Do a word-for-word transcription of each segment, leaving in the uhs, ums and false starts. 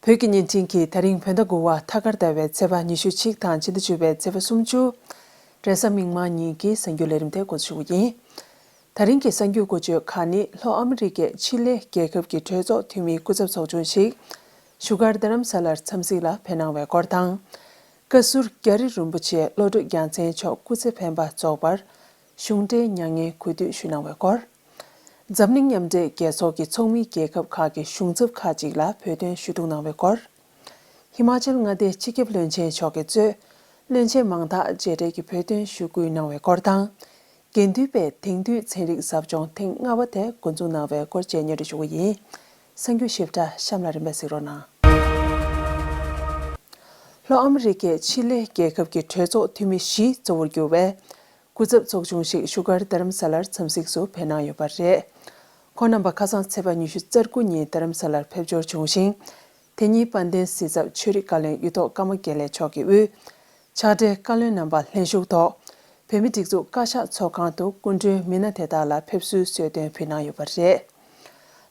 བོད་ཀྱི་བརྙན་འཕྲིན་གྱིས་ད་རིང་བོད་ཟླ་དགུ་བ་ཐ་སྐར་ཟླ་བའི་ཚེས་པ་ཉི་ཤུ་གཅིག་དང་ཕྱི་ཟླ་བཅུ་པའི་ཚེས་པ་སུམ་ཅུ། རེས་གཟའ་མིག་དམར་ཉིན་གྱི་གསར་འགྱུར་ལས་རིམ་དེ་འགོ་འཛུགས་ཞུ་རྒྱུ་ཡིན། ད་རིང་གི་གསར་འགྱུར་འགོ་བརྗོད་ཁག་ནི། ལྷོ་ཨ་མི་རི་ཀས་ཆི་ལེ་རྒྱལ་ཁབ་ཀྱི་གྲོས་ཚོགས་འཐུས་མིའི་སྐུ་ཚབ་ཚོགས་ཆུང་ཞིག་བཞུགས་སྒར་རྡ་རམ་ས་ལར་འཚམས་གཟིགས་ལ་ཕེབས་གནང་བའི་སྐོར་དང་། བཀའ་ཟུར་རྒྱ་རི་རིན་པོ་ཆེ་བློ་གྲོས་རྒྱལ་མཚན་མཆོག་སྐུ་ཚེ་འཕེན་པ་རྫོགས་པར་གཞུང་འབྲེལ་མྱ་ངན་གུས་འདུད་ཞུས་གནང་བའི་སྐོར། འཛམ་གླིང་མཉམ་འབྲེལ་རྒྱལ་ཚོགས་ཀྱི་ཚོགས་མི་རྒྱལ་ཁབ་ཁག་གི་གཞུང་ཚབ་ཁག་ཅིག་ལ་བོད་དོན་ཞུ་གཏུག་གནང་བའི་སྐོར། ཧི་མ་ཅལ་མངའ་སྡེའི་སྤྱི་ཁྱབ་བློན་ཆེན་མཆོག་གིས་གཙོས་བློན་ཆེན་མང་དག་མཇལ་འཕྲད་ཀྱིས་བོད་དོན་ཞུ་སྐུལ་གནང་བའི་སྐོར་དང་། དགེ་འདུན་པའི་དེང་དུས་ཚན་རིག་ཟབ་སྦྱོང་ཐེངས་ལྔ་པ་དེ་འགོ་འཛུགས་གནང་བའི་སྐོར་བཅས་སྙན་སྒྲོན་ཞུ་གི་ཡིན། གསར་འགྱུར་ཞིབ་ཕྲ་གཤམ་ལ་རིམ་པས་གཟིགས་རོགས་གནང་། ལྷོ་ཨ་མི་རི་ཀས་ཆི་ལེ་རྒྱལ་ཁབ་ཀྱི་གྲོས་ཚོགས་འཐུས་མི་བཞི་གཙོ་བོར་གྱུར་བའི་སྐུ་ཚབ་ཚོགས་ཆུང་ཞིག་བཞུགས་སྒར་རྡ་རམ་ས་ལར་འཚམས་གཟིགས་སུ་ཕེབས་གནང་ཡོད་པ་རེད། ཁོང་རྣམ་པ་ཁ་སང་ཚེས་པ་ཉི་ཤུ་རྩ་དགུ་ཉིན་རྡ་རམ་ས་ལར་ཕེབས་འབྱོར་བྱུང་ཞིང་། དེ་ཉིན་དཔལ་ལྡན་སྲིད་ཚབ་ཆོས་རིག་བཀའ་བློན་གཡུ་ཐོག་ཀརྨ་དགེ་ལེགས་མཆོག་གིས་དབུས་ཕྱག་སྦྲེལ་བཀའ་བློན་རྣམ་པ་ལྷན་ཞུགས་ཐོག་བོད་མིའི་སྒྲིག་འཛུགས་བཀའ་ཤག་ཚོགས་ཁང་དུ་སྐུ་མགྲོན་མི་སྣ་དེ་དག་ལ་ཕེབས་བསུའི་གསོལ་སྟོན་ཕུལ་གནང་ཡོད་པ་རེད།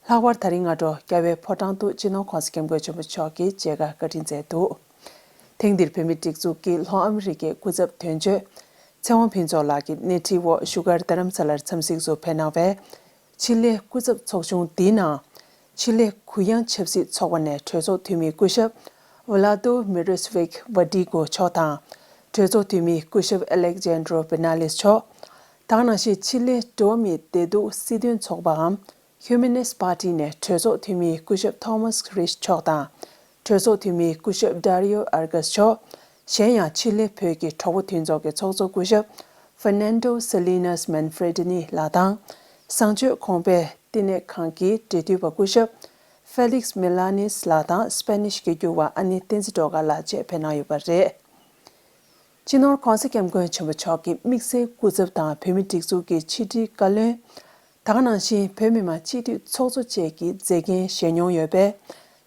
ལྷག་པར་ད་རིང་སྔ་དྲོ་རྒྱལ་བའི་ཕོ་བྲང་དུ་སྤྱི་ནོར་༧གོང་ས་༧སྐྱབས་མགོན་ཆེན་པོ་མཆོག་གིས་མཇལ་ཁ་བཀའ་དྲིན་མཛད་འདུག་ཐེངས་འདིར་བོད་མིའི་སྒྲིག་འཛུགས་ཀྱི་ལྷོ་ཨ་མི་རི་ཀའི་སྐུ་ཚབ་དོན་གཅོད་ཚེ་དབང་ཕུན་ཚོགས་ལགས་ཀྱི་སྣེ་ཁྲིད་འོག་བཞུགས་སྒར་རྡ་རམ་ས་ལར་འཚམས་གཟིགས་སུ་ཕེབས་གནང་བའི་ཆི་ལེ་སྐུ་ཚབ་ཚོགས་ཆུང་འདིའི་ནང་། ཆི་ལེ་གུ་ཡངས་ཆབ་སྲིད་ཚོགས་པ་ནས་གྲོས་ཚོགས་འཐུས་མི་སྐུ་ཞབས་ཝ་ལ་ཏོ་མི་རོ་སི་ཝིག་ཝ་ཏི་གོ་མཆོག་དང་། གྲོས་ཚོགས་འཐུས་མི་སྐུ་ཞབས་ཨ་ལེག་ཇན་ཌྲོ་བེ་ན་ལིས་མཆོག་ད་ག་ནང་བཞིན་ཆི་ལེ་འགྲོ་བ་མིའི་བདེ་སྡུག་སྲིད་དོན་ཚོགས་པའམ། Humanist Party ནས་གྲོས་ཚོགས་འཐུས་མི་སྐུ་ཞབས་ཐོ་མཱས་རིཆ་མཆོག་དང་། གྲོས་ཚོགས་འཐུས་མི་སྐུ་ཞབས་ཌ་རི་ཡོ་ཨར་གྷས་མཆོག་གཞན་ཡང་ཆི་ལེ་བོད་ཀྱི་གྲོགས་པོ་མཐུན་ཚོགས་ཀྱི་ཚོགས་གཙོ་སྐུ་ཞབས་ཧྥར་ནན་ཌོ་སེ་ལི་ནས་མན་ཧྥེ་ཌི་ནི་ལགས་དང་། བཟང་སྤྱོད་གོང་འཕེལ་བསྟི་གནས་ཁང་གི་འབྲེལ་མཐུད་པ་སྐུ་ཞབས་ཧྥེ་ལིགས་མེ་ལ་ནིས་ལགས་དང་། སྤེ་ནིཤ་གི་འགྱུར་བ་ཨ་ནེ་བསྟན་འཛིན་སྒྲོལ་དཀར་ལགས་བཅས་ཕེབས་གནང་ཡོད་པ་རེད། སྤྱི་ནོར་༧གོང་ས་༧སྐྱབས་མགོན་ཆེན་པོ་མཆོག་གིས་དམིགས་བསལ་སྐུ་ཚབ་དང་བོད་མིའི་སྒྲིག་འཛུགས་ཀྱི་ཕྱི་དྲིལ་བཀའ་བློན། ད་ག་ནང་བཞིན་བོད་མི་མང་སྤྱི་འཐུས་ཚོགས་གཙོ་བཅས་ཀྱི་མཛད་འགན་བཞེས་མྱོང་ཡོད་པས།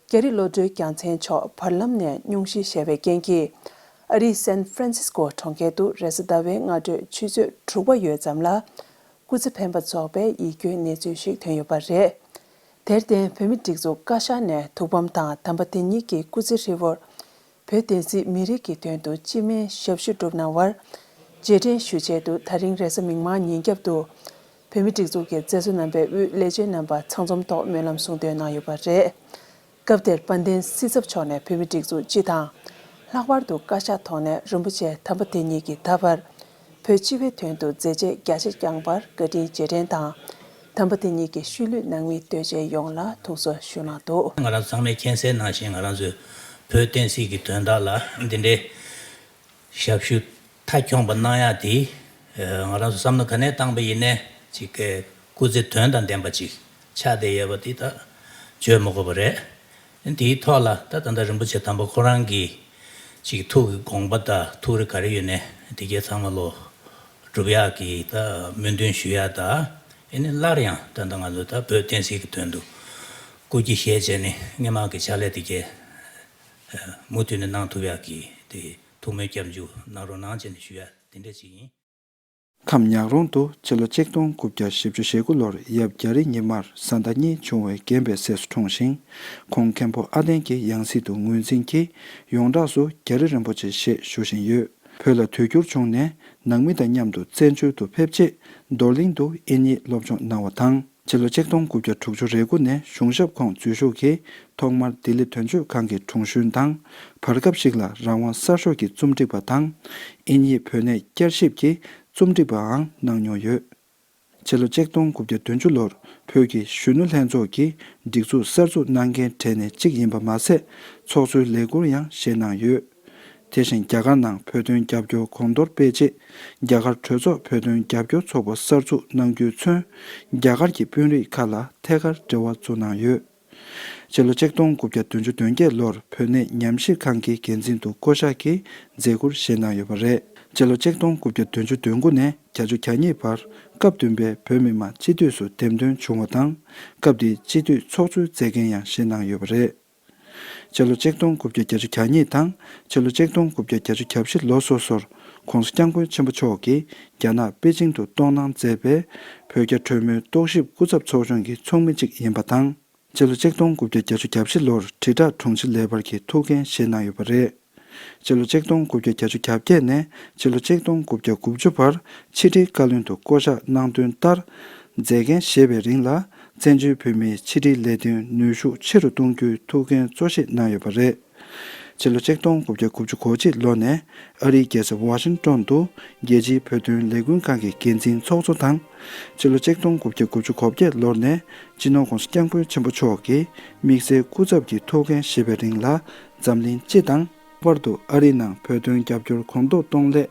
རྒྱ་རི་བློ་གྲོས་རྒྱལ་མཚན་མཆོག་བར་ལམ་ནས་སྙུང་གཞི་བཞེས་པའི་རྐྱེན་གྱིས། ཨ་རིའི་སན་ཧྥ་རན་སིས་ཀོ་གྲོང་ཁྱེར་དུ་རེས་གཟའ་ཟླ་བའི་སྔ་དྲོའི་ཆུ་ཚོད་དྲུག་པ་ཡོལ་ཙམ་ལ། སྐུ་ཚེ་འཕེན་པ་རྫོགས་པའི་ཡིད་སྐྱོའི་གནས་ཚུལ་ཞིག་ཐོན་ཡོད་པ་རེད། དེར་བརྟེན་བོད་མིའི་སྒྲིག་འཛུགས་བཀའ་ཤག་ནས་ཐུགས་ཕམ་དང་དམ་པ་དེ་ཉིད་ཀྱི་སྐུ་ཚེ་ཧྲིལ་བོར། བོད་བསྟན་སྲིད་མི་རིགས་ཀྱི་དོན་དུ་སྤྱི་སྨན་ཞབས་ཞུ་བསྒྲུབས་གནང་བར་རྗེས་དྲན་ཞུ་ཆེད་དུ། ད་རིང་རེས་གཟའ་མིག་དམར་ཉིན་རྒྱབ་ཏུ་བོད་མིའི་སྒྲིག་འཛུགས་ཀྱི་མཛད་གཙོ་རྣམ་པས་དབུས་ལས་བྱེད་རྣམ་པ་ཚང་འཛོམས་ཐོག་སྨོན་ལམ་གསུང་འདོན་གནང་ཡོད་པ་རེད། སྐབས་དེར་དཔལ་ལྡན་སྲིད་ཚབ་མཆོག་ནས་བོད་མིའི་སྒྲིག་འཛུགས་སྤྱི་དང་། ལྷག་པར་དུ་བཀའ་ཤག་ཐོག་ནས་རིན་པོ་ཆེ་དམ་པ་དེ་ཉིད་ཀྱིས་ད་བར་བོད་སྤྱི་པའི་དོན་དུ་མཛད་རྗེས་རྒྱ་ཆེ་བསྐྱངས་པར་བཀའ་དྲིན་རྗེས་དྲན་དང་། དམ་པ་དེ་ཉིད་ཀྱི་ཤུལ་ལུས་ནང་མི་ལྟོས་བཅས་ཡོངས་ལ་ཐུགས་གསོ་ཞུ་གནང་འདུག་ང་རང་ཚང་མས་མཁྱེན་གསལ་ནང་བཞིན། ང་རང་ཚོས་བོད་བསྟན་སྲིད་ཀྱི་དོན་དག་ལ་འདི་འདྲའི་ཞབས་ཞུ་མཐའ་འཁྱོངས་པ་གནང་ཡག་དེ། ང་རང་ཚོ་བསམ་བློ་ག་ནས་བཏང་པ་ཡིན་ནའི་ཅིག་སྐུ་ཚེ་དོན་དང་ལྡན་པ་ཅིག་ཆགས་བསྡད་ཡོད་པ་དེ་ད་བརྗོད་མི་དགོས་པ་རེད། དེའི་ཐོག་ལ་ད་ད་ལྟ་རིན་པོ་ཆེ་དམ་པ་ཁོ་རང་གི་ཅིག་ཐུགས་ཀྱི་དགོངས་པ་དང་ཐུགས་རེ་ག་རེ་ཡོད་ནའི་དེ་གའི་ཚང་མ་ལོ་སྒྲུབ་ཡག་གི་ད་སྨོན་འདུན་ཞུ་ཡག་དང་། ཨེ་ནི་སླར་ཡང་ད་ལྟ་ང་ཚོ་ད་བོད་བསྟན་སྲིད་ཀྱི་དོན་དུ་སྐུ་སྐྱེ་བཞེས་བྱས་ནས་སྔོན་མ་གི་ཕྱག་ལས་དེ་གའི་མུ་མཐུད་ནས་གནང་ཐུབ་ཡག་གི་དེ་ཐུགས་སྨོན་སྐྱབས་འཇུག་གནང་རོགས་གནང་བྱས་ནས་ཞུ་ཡག་དེ་འདྲ་ཅིག་ཡིན། ཁམས་ཉག་རོང་དུ་ཕྱི་ལོ་ཆིག་སྟོང་དགུ་བརྒྱ་བཞི་བཅུ་ཞེ་དགུ་ལོར་ཡབ་རྒྱ་རི་ཉི་མར་བཟའ་ཟླ་གཉིས་བྱུང་བའི་རྒན་པའི་སྲས་སུ་འཁྲུངས་ཤིང་། ཁོང་མཁན་པོ་ཨ་བརྟན་གྱི་ཡང་སྲིད་དུ་ངོས་འཛིན་གྱིས་ཡོངས་གྲགས་སུ་རྒྱ་རི་རིན་པོ་ཆེ་ཞེས་ཞུ་བཞིན་ཡོད། བོད་ལ་དུས་འགྱུར་བྱུང་ནས་ནང་མི་དང་མཉམ་དུ་བཙན་བྱོལ་དུ་ཕེབས་རྗེས་རྡོར་གླིང་དུ་དབྱིན་ཡིག་སློབ་སྦྱོང་གནང་བ་དང་། ཕྱི་ལོ་ཆིག་སྟོང་དགུ་བརྒྱ་དྲུག་ཅུ་རེ་དགུ་ནས་གཞུང་ཞབས་ཁོངས་འཛུལ་ཞུགས་ཀྱིས་ཐོག་མར་ལྡི་ལི་དོན་གཅོད་ཁང་གི་དྲུང་གཞོན་དང་། བར་སྐབས་ཤིག་ལ་རང་དབང་གསར་ཤོག་གི་རྩོམ་སྒྲིག་པ་དང་། དབྱིན་ཡིག་བོད་གནས་བསྐྱར་ཞིབ་ཀྱི་རྩོམ་སྒྲིག་པའང་གནང་མྱོང་ཡོད། ཕྱི་ལོ་ཆིག་སྟོང་དགུ་བརྒྱ་བདུན་ཅུ་ལོར་བོད་ཀྱི་གཞོན་ནུ་ལྷན་ཚོགས་ཀྱི་སྒྲིག་འཛུགས་གསར་འཛུགས་གནང་མཁན་གྲས་ནས་གཅིག་ཡིན་པ་མ་ཟད། ཚོགས་གཙོའི་ལས་ཁུར་ཡང་བཞེས་གནང་ཡོད། དེ་བཞིན་རྒྱ་གར་ནང་བོད་དོན་རྒྱབ་སྐྱོར་གོང་མཐོར་སྤེལ་ཆེད། རྒྱ་གར་གྲོས་ཚོགས་བོད་དོན་རྒྱབ་སྐྱོར་ཚོགས་པ་གསར་འཛུགས་གནང་རྒྱུས་མཚོན། རྒྱ་གར་གྱི་དཔོན་རིགས་ཁག་ལ་ཐད་ཀར་འབྲེལ་བ་བཙུགས་གནང་ཡོད། ཕྱི་ལོ་ཆིག་སྟོང་དགུ་བརྒྱ་བདུན་ཅུ་དོན་བརྒྱད་ལོར་བོད་གནས་ཉམས་ཞིབ་ཁང་གི་འགན་འཛིན་དུ་བསྐོ་གཞག་གིས་མཛད་ཁུར་བཞེས་གནང་ཡོད་པ་རེད། ཕྱི་ལོ་ཆིག་སྟོང་དགུ་བརྒྱ་བདུན་ཅུ་དོན་དགུ་ནས་བརྒྱད་ཅུ་གྱ་གཉིས་བར་སྐབས་བདུན་པའི་བོད་མི་མང་སྤྱི་འཐུས་སུ་འདེམས་ཐོན་བྱུང་བ་དང་། སྐབས་དེའི་སྤྱི་འཐུས་ཚོགས་གཙོའི་མཛད་འགན་ཡང་བཞེས་གནང་ཡོད་པ་རེད། ཕྱི་ལོ་ཆིག་སྟོང་དགུ་བརྒྱ་བརྒྱད་ཅུ་གྱ་གཉིས་དང་ཕྱི་ལོ་ཆིག་སྟོང་དགུ་བརྒྱ་བརྒྱད་ཅུ་གྱ་བཞི་ལོ་སོ་སོར་༧གོང་ས་༧སྐྱབས་མགོན་ཆེན་པོ་མཆོག་གིས་རྒྱ་ནག་པེ་ཅིང་དུ་གཏོང་གནང་མཛད་པའི་བོད་རྒྱ་གྲོས་མོལ་རྟོག་ཞིབ་སྐུ་ཚབ་ཚོགས་ཆུང་གི་ཚོགས་མི་གཅིག་ཡིན་པ་དང་། ཕྱི་ལོ་ཆིག་སྟོང་དགུ་བརྒྱ་བརྒྱད་ཅུ་གྱ་བཞི་ལོར་དྲིལ་བསྒྲགས་དྲུང་ཆེ་ལས་འཕར་གྱི་ཐུགས་འགན་བཞེས་གནང་ཡོད་པ་རེད། ཕྱི་ལོ་ཆིག་སྟོང་དགུ་བརྒྱ་བརྒྱད་ཅུ་གྱ་བརྒྱད་ནས་ཕྱི་ལོ་ཆིག་སྟོང་དགུ་བརྒྱ་དགུ་བཅུ་བར་ཕྱི་དྲིལ་བཀའ་བློན་དུ་བསྐོ་གཞག་གནང་དོན་ལྟར། མཛད་འགན་བཞེས་པའི་རིང་ལ་བཙན་བྱོལ་བོད་མིའི་ཕྱི་དྲིལ་ལས་དོན་ནུས་ཤུགས་ཆེ་རུ་གཏོང་རྒྱུའི་ཐུགས་འགན་གཙོ་བཞེས་གནང་ཡོད་པ་རེད། ཕྱི་ལོ་ཆིག་སྟོང་དགུ་བརྒྱ་དགུ་བཅུ་གོ་གཅིག་ལོ་ནས་ཨ་རིའི་རྒྱལ་ས་ཝ་ཤིང་ཏོན་དུ་རྒྱལ་སྤྱིའི་བོད་དོན་ལས་འགུལ་ཁང་གི་འགན་འཛིན་ཚོགས་གཙོ་དང་། ཕྱི་ལོ་ཆིག་སྟོང་དགུ་བརྒྱ་དགུ་བཅུ་གོ་བརྒྱད་ལོར་ནས་སྤྱི་ནོར་༸གོང་ས་༸སྐྱབས་མགོན་ཆེན་པོ་མཆོག་གིས་དམིགས་བསལ་སྐུ་ཚབ་ཀྱི་ཐུགས་འགན་བཞེས་པའི་རིང་ལ་འཛམ་གླིང་སྤྱི་དང་། ལྷག་པར་དུ་ཨ་རིའི་ནང་བོད་དོན་རྒྱབ་སྐྱོར་གོང་མཐོར་གཏོང་སླད་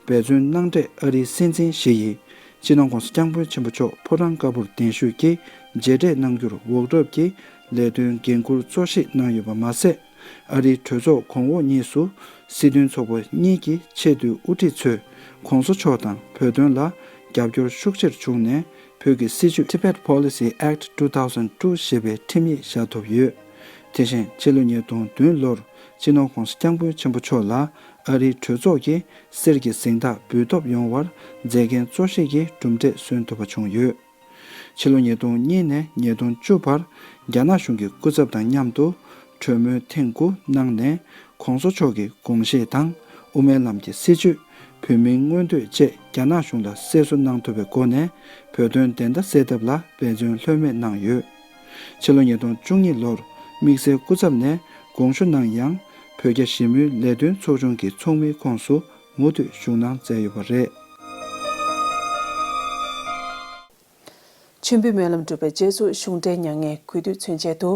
འབད་བརྩོན་གནང་འབྲས་ཨ་རིའི་སྲིད་འཛིན་ཞི་ཡིས་སྤྱི་ནོར་༸གོང་ས་༸སྐྱབས་མགོན་ཆེན་པོ་མཆོག་ཕོ་བྲང་དཀར་པོར་གདན་ཞུས་ཀྱིས་མཇལ་འཕྲད་གནང་རྒྱུར་འུག་རབས་ཀྱིས་ལས་དོན་འགན་འཁུར་གཙོ་བཞེས་གནང་ཡོད་པ་མ་ཟད། ཨ་རིའི་གྲོས་ཚོགས་གོང་འོག་གཉིས་སུ་སྲིད་དོན་ཚོགས་པ་གཉིས་ཀྱི་ཆེས་མཐོའི་དབུ་ཁྲིད་ཚོས་༸གོང་ས་མཆོག་དང་བོད་དོན་ལ་རྒྱབ་སྐྱོར་ཤུགས་ཆེར་བྱུང་ནས། བོད་ཀྱི་སྲིད་བྱུས་Tibet Policy Act two thousand two ཞེས་པའི་ཁྲིམས་ཡིག་བཞག་ཐུབ་ཡོད། དེ་བཞིན་ཕྱི་ལོ་ཉིས་སྟོང་བདུན་ལོར་སྤྱི་ནོར་༸གོང་ས་༸སྐྱབས་མགོན་ཆེན་པོ་མཆོག་ལ་ཨ་རིའི་གྲོས་ཚོགས་ཀྱིས་གསེར་གྱི་གཟེངས་རྟགས་འབུལ་ཐོབ་ཡོང་བར་མཛད་འགན་གཙོ་བཞེས་ཀྱི་གྲུབ་འབྲས་སོན་ཐུབ་པ་བྱུང་ཡོད། ཕྱི་ལོ་ཉིས་སྟོང་གཉིས་ནས་ཉིས་སྟོང་བཅུ་བར་རྒྱ་ནག་གཞུང་གི་སྐུ་ཚབ་དང་མཉམ་དུ་གྲོས་མོལ་ཐེངས་དགུ་གནང་ནས། ༸གོང་ས་མཆོག་གི་དགོངས་བཞེད་དང་། དབུ་མའི་ལམ་གྱི་སྲིད་བྱུས། བོད་མིའི་མངོན་འདོད་བཅས་རྒྱ་ནག་གཞུང་ལ་གསལ་བཟོ་གནང་ཐུབ་པའི་སྒོ་ནས་བོད་དོན་བདེན་མཐའ་གསལ་ཐབས་ལ་འབད་བརྩོན་ལྷོད་མེད་གནང་ཡོད། ཕྱི་ལོ་ཉིས་སྟོང་བཅུ་གཉིས་ལོར་དམིགས་བསལ་སྐུ་ཚབ་ནས་དགོངས་ཞུ་གནང་ཡང་། བོད་རྒྱ་ཞི་མོལ་ལས་དོན་ཚོགས་ཆུང་གི་ཚོགས་མིའི་ཁོངས་སུ་མུ་མཐུད་ཞུགས་གནང་མཛད་ཡོད་པ་རེད། མཆོད་འབུལ་སྨོན་ལམ་གྲུབ་པའི་རྗེས་སུ་གཞུང་འབྲེལ་མྱ་ངན་གུས་འདུད་མཚོན་ཆེད་དུ།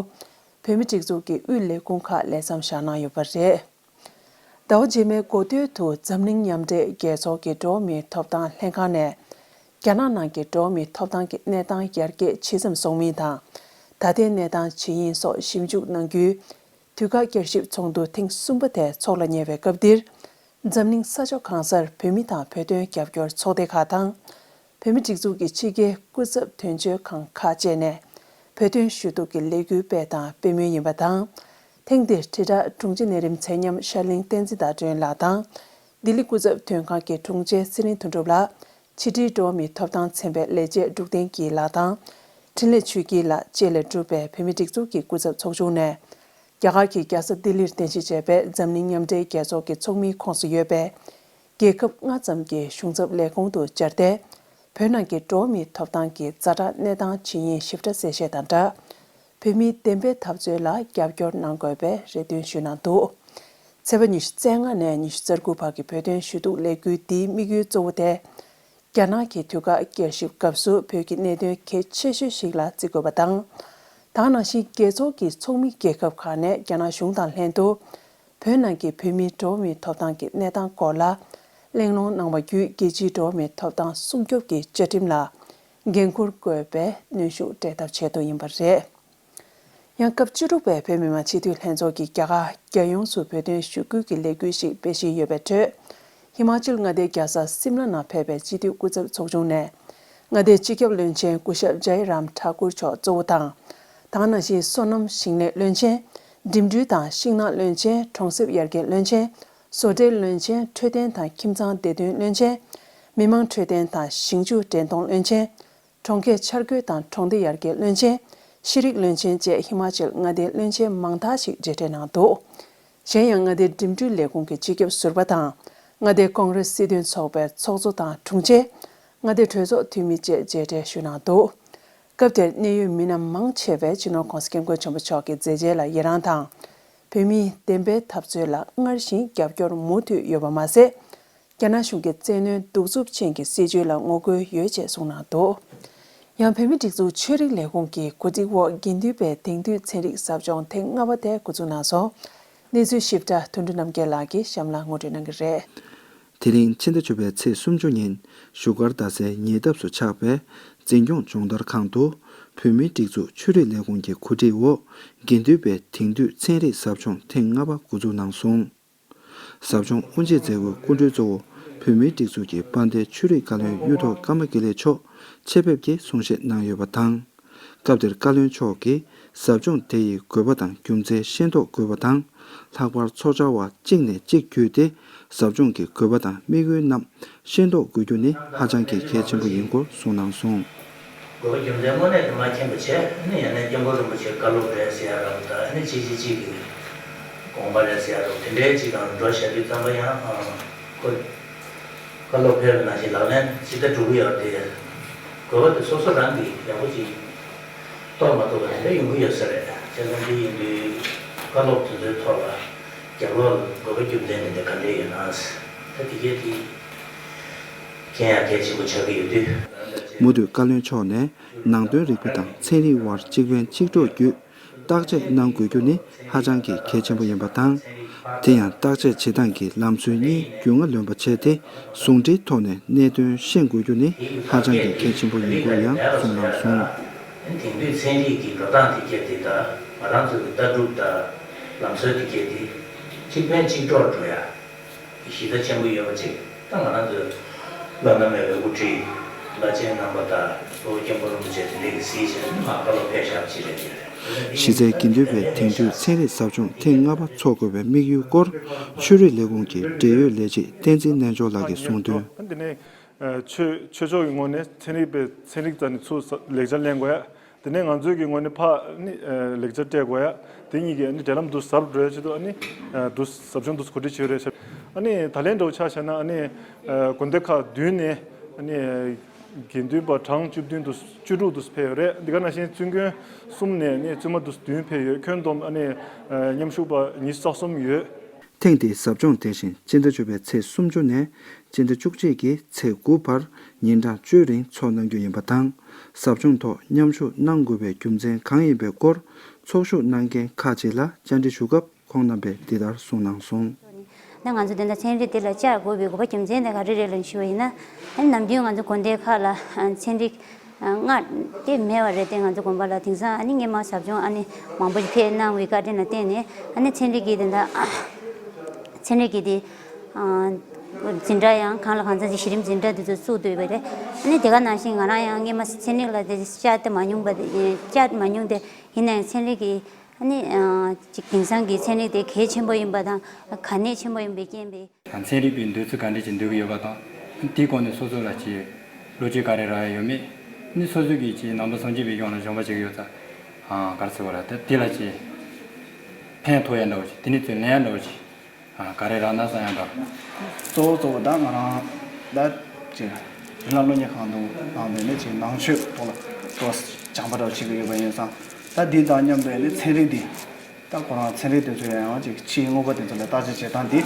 བོད་མིའི་སྒྲིག་འཛུགས་ཀྱི་དབུས་ལས་ཁུངས་ཁག་ལས་མཚམས་བཞག་གནང་ཡོད་པ་རེད། ཟླ་བ་རྗེས་མའི་འགོ་སྟོད་དུ་འཛམ་གླིང་མཉམ་འབྲེལ་རྒྱལ་ཚོགས་ཀྱི་འགྲོ་བ་མིའི་ཐོབ་ཐང་ལྷན་ཁང་ནས། རྒྱ་ནག་ནང་གི་འགྲོ་བ་མིའི་ཐོབ་ཐང་གི་གནས་སྟངས་ཡར་རྒྱས་ཇི་ཙམ་སོང་མིན་དང་། ད་ལྟའི་གནས་སྟངས་ཇི་ཡིན་སོགས་ཞིབ་འཇུག་གནང་རྒྱུའི་དུས་བཀག་བསྐྱར་ཞིབ་ཚོགས་འདུ་ཐེངས་གསུམ་པ་དེ་འཚོགས་ལ་ཉེ་བའི་སྐབས་འདིར། འཛམ་གླིང་ས་ཕྱོགས་གང་སར་བོད་མི་དང་བོད་དོན་རྒྱབ་སྐྱོར་ཚོགས་སྡེ་ཁག་དང་། བོད་མིའི་སྒྲིག་འཛུགས་ཀྱི་ཕྱི་རྒྱལ་སྐུ་ཚབ་དོན་གཅོད་ཁང་ཁག་བཅས་ནས་བོད་དོན་ཞུ་གཏུག་གི་ལས་འགུལ་སྤེལ་དང་སྤེལ་མུས་ཡིན་པ་དང་། ཐེངས་འདིར་དྲིལ་བསྒྲགས་དྲུང་ཆེ་གནས་རིམ་ཚད་མཉམ་ཤར་གླིང་བསྟན་འཛིན་ཟླ་སྒྲོན་ལགས་དང་། ལྡི་ལི་སྐུ་ཚབ་དོན་ཁང་གི་དྲུང་ཆེ་ཚེ་རིང་དོན་གྲུབ་ལགས། ཕྱི་དྲིལ་འགྲོ་བ་མིའི་ཐོབ་ཐང་ཚན་པའི་ལས་བྱེད་འབྲུག་བསྟན་སྐྱིད་ལགས་དང་། འཕྲིན་ལས་ཆོས་སྐྱིད་ལགས་བཅས་ལས་གྲུབ་པའི་བོད་མིའི་སྒྲིག་འཛུགས་ཀྱི་སྐུ་ཚབ་ཚོགས་ཆུང་ནས། རྒྱ་གར་གྱི་རྒྱལ་ས་ལྡི་ལིར་རྟེན་གཞི་བྱས་པའི་འཛམ་གླིང་མཉམ་འབྲེལ་རྒྱལ་ཚོགས་ཀྱི་ཚོགས་མིའི་ཁོངས་སུ་ཡོད་པའི་རྒྱལ་ཁབ་ལྔ་ཙམ་གྱི་གཞུང་ཚབ་ལས་ཁུངས་དུ་བཅར་ཏེ། བོད་ནང་གི་འགྲོ་བ་མིའི་ཐོབ་ཐང་གི་ཛ་དྲག་གནས་སྟངས་ཇི་ཡིན་ཞིབ་ཕྲ་གསལ་བཤད་དང་སྦྲགས། བོད་མིའི་བདེན་པའི་འཐབ་རྩོད་ལ་རྒྱབ་སྐྱོར་གནང་དགོས་པའི་རེ་འདུན་ཞུས་གནང་འདུག། ཚེས་པ་ཉི་ཤུ་རྩ་ལྔ་ནས་ཉི་ཤུ་རྩ་དགུ་བར་གྱི་བོད་དོན་ཞུ་གཏུག་ལས་འགུལ་འདིའི་དམིགས་ཡུལ་གཙོ་བོ་དེ། རྒྱ་ནག་གི་དུས་བཀག་བསྐྱར་ཞིབ་སྐབས་སུ་བོད་ཀྱི་གནད་དོན་གལ་ཆེ་ཤོས་ཤིག་ལ་བརྩི་དགོས་པ་དང་། དེ་ནང་བཞིན་རྒྱལ་ཚོགས་ཀྱི་ཚོགས་མི་རྒྱལ་ཁབ་ཁག་ནས་རྒྱ་ནག་གཞུང་དང་ལྷན་དུ། བོད་ནང་གི་བོད་མིའི་འགྲོ་བ་མིའི་ཐོབ་ཐང་གི་གནས་སྟངས་སྐོར་ལ་གླེང་སློང་གནང་བ་བརྒྱུད། རྒྱལ་སྤྱིའི་འགྲོ་བ་མིའི་ཐོབ་ཐང་སྲུང་སྐྱོབ་ཀྱི་བཅའ་ཁྲིམས་ལ་འགན་འཁུར་དགོས་པའི་གནོན་ཤུགས་སྤྲད་ཐབས་ཆེད་དུ་ཡིན་པ་རེད། ཡང་སྐབས་བཅུ་དྲུག་པའི་བོད་མི་མང་སྤྱི་འཐུས་ལྷན་ཚོགས་ཀྱིས་རྒྱ་གར་རྒྱལ་ཡོངས་སུ་བོད་དོན་ཞུ་སྐུལ་གྱི་ལས་འགུལ་ཞིག་སྤེལ་བཞིན་ཡོད་པའི་ཁྲོད། ཧི་མ་ཅལ་མངའ་སྡེའི་རྒྱལ་ས་སིམ་ལ་ནང་ཕེབས་པའི་སྤྱི་འཐུས་སྐུ་ཚབ་ཚོགས་ཆུང་ནས། མངའ་སྡེའི་སྤྱི་ཁྱབ་བློན་ཆེན་སྐུ་ཞབས་ཇའི་རམ་ཐཱ་ཀུར་མཆོག་གཙོ་བོ་དང་། དེ་ནང་བཞིན་སོ་ནམ་ཞིང་ལས་བློན་ཆེན། འགྲིམ་འགྲུལ་དང་ཤིང་ནགས་བློན་ཆེན། གྲོང་གསེབ་ཡར་རྒྱས་བློན་ཆེན། བཟོ་གྲྭའི་བློན་ཆེན། འཕྲོད་བསྟེན་དང་ཁྱིམ་ཚང་བདེ་དོན་བློན་ཆེན། མི་དམངས་འཕྲོད་བསྟེན་དང་ཞིང་ཆུ་འདྲེན་གཏོང་བློན་ཆེན། གྲོང་ཁྱེར་འཆར་འགོད་དང་གྲོང་སྡེ་ཡར་རྒྱས་བློན་ཆེན། ཤེས་རིག་བློན་ཆེན་བཅས་ཧི་མ་ཅལ་མངའ་སྡེའི་བློན་ཆེན་མང་དག་ཞིག་མཇལ་འཕྲད་གནང་འདུག། གཞན་ཡང་མངའ་སྡེའི་འགྲིམ་འགྲུལ་ལས་ཁུངས་ཀྱི་སྤྱི་ཁྱབ་ཟུར་པ་དང་། མངའ་སྡེའི་ཀོང་རེས་སྲིད་དོན་ཚོགས་པའི་ཚོགས་གཙོ་དང་དྲུང་ཆེ། མངའ་སྡེའི་གྲོས་ཚོགས་འཐུས་མི་བཅས་མཇལ་འཕྲད་ཞུས་གནང་འདུག། སྐབས་དེར་གནད་ཡོད་མི་སྣ་མང་ཆེ་བས་སྤྱི་ནོར་༸གོང་ས་༸སྐྱབས་མགོན་ཆེན་པོ་མཆོག་གི་མཛད་རྗེས་ལ་ཡི་རངས་དང་། བོད་མིའི་བདེན་པའི་འཐབ་རྩོད་ལ་སྔར་བཞིན་རྒྱབ་སྐྱོར་མུ་མཐུད་ཡོད་པ་མ་ཟད། རྒྱ་ནག་གཞུང་གི་བཙན་གནོན་གདུག་རྩུབ་ཅན་གྱི་སྲིད་བྱུས་ལ་ངོ་རྒོལ་ཡོད་ཅེས་གསུངས་གནང་འདུག། ཡང་བོད་མིའི་སྒྲིག་འཛུགས་ཆོས་རིག་ལས་ཁུངས་ཀྱི་གོ་སྒྲིག་འོག་དགེ་འདུན་པའི་དེང་དུས་ཚན་རིག་ཟབ་སྦྱོང་ཐེངས་ལྔ་པ་དེ་འགོ་འཛུགས་གནང་སོང་། གནས་ཚུལ་ཞིབ་ཕྲ་དོན་གྲུབ་རྣམ་རྒྱལ་ལགས་ཀྱིས་གཤམ་ལ་ངོ་སྤྲོད་གནང་གི་རེད། དེ་རིང་ཕྱི་ཟླ་བཅུ་པའི་ཚེས་སུམ་ཅུ་ཉིན་བཞུགས་སྒར་རྡ་སའི་ཉེ་འདབས་སུ་ཆགས་པའི་འཛིན་སྐྱོང་སྦྱོང་བརྡར་ཁང་དུ་བོད་མིའི་སྒྲིག་འཛུགས་ཆོས་རིག་ལས་ཁུངས་ཀྱི་གོ་སྒྲིག་འོག་དགེ་འདུན་པའི་དེང་དུས་ཚན་རིག་ཟབ་སྦྱོང་ཐེངས་ལྔ་པ་འགོ་འཛུགས་གནང་སོང་། ཟབ་སྦྱོང་དབུ་འབྱེད་མཛད་སྒོའི་སྐུ་མགྲོན་གཙོ་བོ་བོད་མིའི་སྒྲིག་འཛུགས་ཀྱི་དཔལ་ལྡན་ཆོས་རིག་བཀའ་བློན་གཡུ་ཐོག་ཀརྨ་དགེ་ལེགས་མཆོག་ཆེད་ཕེབས་ཀྱིས་གསུང་བཤད་གནང་ཡོད་པ་དང་། སྐབས་དེར་བཀའ་བློན་མཆོག་གིས་ཟབ་སྦྱོང་དེ་ཡི་དགོས་པ་དང་རྒྱུ་མཚན་ཤེས་རྟོགས་དགོས་པ་དང་། ལྷག་པར་ཚོགས་བཅར་བ་གཅིག་ནས་གཅིག་བརྒྱུད་དེ་ཟབ་སྦྱོང་གི་དགོས་པ་དང་དམིགས་ཡུལ་རྣམས་ཤེས་རྟོགས་དགོས་རྒྱུ་ནི་ཧ་ཅང་གི་གལ་ཆེན་པོ་ཡིན་སྐོར་གསུངས་གནང་སོང་། དགོས་པ་རྒྱུ་མཚན་དངོས་གནས་དེ་མ་མཁྱེན་པ་བྱས་ནས་ཡང་ན་སྐྱབས་མགོན་རིན་པོ་ཆེའི་བཀའ་སློབ་རེད་ཟེར་ཡ་རབ་དང་ནི་གཅིག་གཅིག་གཅིག་གི་དགོངས་པ་རེད་ཟེར་ཡ་རབ་དེ་འདྲའི་གཅིག་དང་འགྲོ་བྱ་དུས་ཙམ་པ་ཡང་ཁོ་བཀའ་སློབ་ཕེབས་པ་ནང་བཞིན་ལག་ལེན་ཇི་ལྟར་སྒྲུབ་ཀྱི་ཡོད་དེ་དགོས་པ་དེ་སོ་སོ་རང་གིས་ཡག་པོ་ཅིག་རྟོགས་མ་ཐུབ་པ་དེ་འདྲ་ཡོང་གི་ཡོད་ས་རེད། བྱས་ཙང་འདི་ཡིན་དུས་བཀའ་སློབ་དེ་ཚོའི་ཐོག་ལ་རྒྱབ་ལོགས་ལ་དགོས་པ་རྒྱུ་མཚན་དེ་འདྲ་ག་འདྲ་ཡོད་ན་ད་དེ་གས་དེ་མཁྱེན་ཡ་གལ་ཆེན་པོ་ཆགས་ཀྱི་ཡོད་དུས། མུ་མཐུད་བཀའ་བློན་མཆོག་ནས་ནང་དོན་རིག་པ་དང་ཚན་རིག་དབར་གཅིག་ཕན་གཅིག་གྲོགས་བརྒྱུད་བརྟག་དཔྱད་གནང་དགོས་རྒྱུ་ནི་ཧ་ཅང་གི་གལ་ཆེན་པོ་ཡིན་པ་དང་། དེ་ཡང་བརྟག་དཔྱད་བྱེད་སྟངས་ཀྱི་ལམ་སྲོལ་གཉིས་རྒྱུས་མངའ་ལོན་པ་བྱས་ཏེ་ཟུང་འབྲེལ་ཐོག་ནས་གནད་དོན་ཤེས་དགོས་རྒྱུ་ནི་ཧ་ཅང་གི་གལ་ཆེན་པོ་ཡིན་སྐོར་ཡང་གསུངས་གནང་སོང་། དེང་དུས་ཚན་རིག་གི་འགྲོ་སྟངས་དེ་གས་དེ་དང་ང་རང་ཚོ་གི་ལྟ་གྲུབ་དང་ལམ་སྲོལ་དེ་གས་དེ་གཅིག་ཕན་གཅིག་གྲོགས་འགྲོ་ཡ། གཞི་རྩ་ཆེན་པོ་ཡོད་པ་ཅིག་ད་ང་རང་ཚོའི་བླ་ན་མེད་པའི་དབུ་ཁྲིད་བླ་ཆེན་རྣམ་པ་དང་གཙོ་བོ་སྐྱབས་མགོན་རིན་པོ་ཆེ་དེ་འདྲའི་གི་གཟིགས་བྱས་ནས་མར་བཀའ་སློབ་ཕེབས་བཞག་པ་ཅིག་རེད་དེ་རེད། གཞི་རྩའི་དགེ་འདུན་པས་དེང་དུས་ཚན་རིག་ཟབ་སྦྱོང་ཐེངས་ལྔ་པ་འཚོགས་དགོས་པའི་དམིགས་ཡུལ་སྐོར་ཆོས་རིག་ལས་ཁུངས་ཀྱི་འབྲེལ་ཡོད་ལས་བྱེད་བསྟན་འཛིན་རྣལ་འབྱོར་ལགས་ཀྱིས་གསུངས་དོན། འདི་ནས་ཆོས་ཆོས་ཕྱོགས་ཀྱི་ངོས་ནས་ཚན་རིག་པས་ཚན་རིག་རྩ་ནས་ཚུར་ལེགས་ཆ་ལེན་དགོས་ཡ། དེ་ནས་ང་ཚོའི་གི་ངོས་ནས་ཕར་ནི་ལེགས་ཆ་སྤྲད་དགོས་ཡ། དེ་གཉིས་ཀྱི་ནི་འབྲེལ་ལམ་དུ་ཟབ་འགྲོ་ཡ་ཆེད་དུ་ནི་དུ་ཟབ་སྦྱོང་དུ་གོ་སྒྲིག་བྱས་རེད་ཤག་ཨ་ནི་ད་ལན་འདྲ་བོ་ཆ་བཞག་ན་ཨ་ནི་དགོན་སྡེ་ཁག་བདུན་ནས་ཨ་ནི་དགེ་འདུན་པ་གྲངས་བཅུ་བདུན་དུ་བཅུ་དྲུག་དུ་ཕེབས་ཡོད་རེད། འདི་ག་ནང་བཞིན་བཙུན་དགོན་གསུམ་ནས་ནི་བཙུན་མ་དུ་བདུན་ཕེབས་ཡོད། ཁྱོན་བསྡོམས་ཨ་ནི་མཉམ་ཞུགས་པ་ཉི་ཤུ་རྩ་གསུམ་ཡོད། ཐེངས་འདིའི་ཟབ་སྦྱོང་དེ་བཞིན་སྤྱི་ཟླ་བཅུ་པའི་ཚེས་སུམ་ཅུ་ནས་སྤྱི་ཟླ་བཅུ་གཅིག་གི་ཚེས་དགུ་བར་ཉིན་གྲངས་བཅུའི་རིང་འཚོགས་གནང་རྒྱུ་ཡིན་པ་དང་། ཟབ་སྦྱོང་ཐོག་མཉམ་ཞུགས་གནང་དགོས་པའི་རྒྱུ་མཚན་གང་ཡིན་པའི་སྐོར་ཚོགས་ཞུགས་གནང་མཁན་ཁག་ཅིག་ལ་བཅར་འདྲི་ཞུ་སྐབས་ཁོང་རྣམ་པས་འདི་ལྟར་གསུངས་གནང་སོང་། ད་ང་ཚོ་དེ་འདྲ་ཚན་རིག་དེ་ལ་བཅར་དགོས་པའི་དགོས་པ་རྒྱུ་མཚན་དེ་ག་རེ་རེད་ལབ་ཞུ་བ་ཡིན་ན། ཨ་ནི་ནམ་རྒྱུན་ང་ཚོ་དགོན་སྡེ་ཁག་ལ་ཨ་ཚན་རིག་ཨ་སྔར་དེ་མེད་པ་རེད་དེ། ང་ཚོ་དགོན་པ་ལ་དེང་སང་ཨ་ནི་སྔོན་མ་ཟབ་སྦྱོང་ཨ་ནི་མང་པོ་ཞིག་ཕེབས་གནང་བའི་བཀའ་དྲིན་ལ་བརྟེན་ནས་ཨ་ནི་ཚན་རིག་གི་དེ་འདྲ་ཚན་རིག་གི་དེ་ཨ་འཛིན་གྲྭ་ཡང་གང་ལ་གང་འཚམ་ཞིག་གཞི་རིམ་འཛིན་གྲྭ་དེ་ཚོ་བཙུགས་བསྡད་པ་རེད། ཨ་ནི་དེ་ག་ནང་བཞིན་ང་རང་ཡང་སྔོན་མ་ཚན་རིག་ལ་དེ་བཅར་ཏེ་མ་མྱོང་པ་དེ་བཅར་མ་མྱོང་དེ་ཡིན་ནའང་ཚན་རིག་གི་ཨ་ནི་ཨ་ཅིག་དེང་སང་གི་ཚན་རིག་དེ་གལ་ཆེན་པོ་ཡིན་པ་དང་གལ་གནད་ཆེན་པོ་ཡིན་པའི་རྐྱེན་པས། ཚན་རིག་པའི་འདོད་ཚུལ་ག་འདྲ་ཅིག་འདོད་ཀྱི་ཡོད་པ་དང་། དེའི་སྐོར་ནས་སོ་སོ་ལ་ཅིག་བློ་སྐྱེད་ག་རེ་རག་ཡ་ཡོད་མེད། ནི་སོ་སོ་གིས་ཅིག་ནང་པ་སངས་རྒྱས་པའི་གཞུང་ལ་སྦྱོང་བ་བྱེད་ཀྱི་ཡོད་ཙང་། ག་རེ་ཟེར་བ་ར་ད་དེ་ལ་ཅིག་ཕན་ཐོགས་ཡ་འདྲ་བོ་ཅིག་དེ་ནས་ཚུར་ལེན་ཡ་འདྲ་བོ་ཅིག་ག་རེ་རག་ན་བསམ་ཡ་འདྲ། གཙོ་བོ་གཙོ་བོ་ད་ང་རང་ད་ཅིག་རི་ལ་སློབ་གཉེར་ཁང་དུ་ནང་དུ་ནི་ཅིག་ནང་ཆོས་ཐོག་ལ་ཏོག་སྦྱངས་པ་འདྲ་བོ་བྱེད་ཀྱི་ཡོད་པ་ཡིན་ཙང་། ད་འདི་དང་མཉམ་དུ་ནི་ཚན་རིག་འདི། ད་ཁོ་རང་ཚན་རིག་དེ་ཚོ་ཡང་ཅིག་ཕྱིའི་དངོས་པོ་དེ་ཚོ་ལ་བརྟག་དཔྱད་བྱེད་སྟངས་འདི་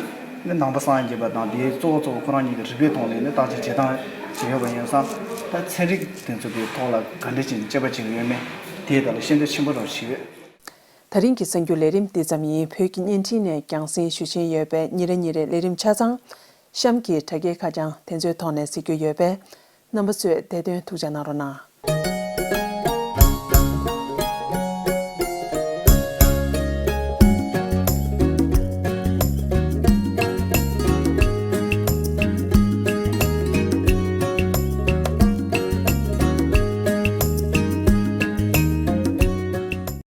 ནི་ནང་པ་སངས་རྒྱས་པ་དང་དེའི་གཙོ་བོ་གཙོ་བོ་ཁོ་རང་ཉིད་ཀྱི་རིག་པའི་ཐོག་ནས་ནི་བརྟག་དཔྱད་བྱེད་སྟངས་ཅིག་ཡོད་པ་ཡིན་ཙང་། ད་ཚན་རིག་དེ་ཚོ་གི་ཐོག་ལ་ག་འདྲ་ཅིག་དཔྱད་པ་བྱེད་ཀྱི་ཡོད་མེད་དེའི་ཐད་ལ་ཤེས་འདོད་ཆེན་པོ་རང་ཞིག་ཡོད། ད་རིང་གི་གསར་འགྱུར་ལས་རིམ་འདི་ཙམ་ཡིན། བོད་ཀྱི་བརྙན་འཕྲིན་ནས་རྒྱང་སྲིང་ཞུ་བཞིན་ཡོད་པའི་ཉིན་རེ་ཉིན་རེ་ལས་རིམ་ཆ་ཚང་གཤམ་གྱི་དྲ་རྒྱའི་ཁ་བྱང་དེ་ཚོའི་ཐོག་ནས་གཟིགས་རྒྱུ་ཡོད་པས། རྣམ་པ་ཚོས་བདེ་དོན་ཐུགས་ཅག་གནང་རོགས་གནང་།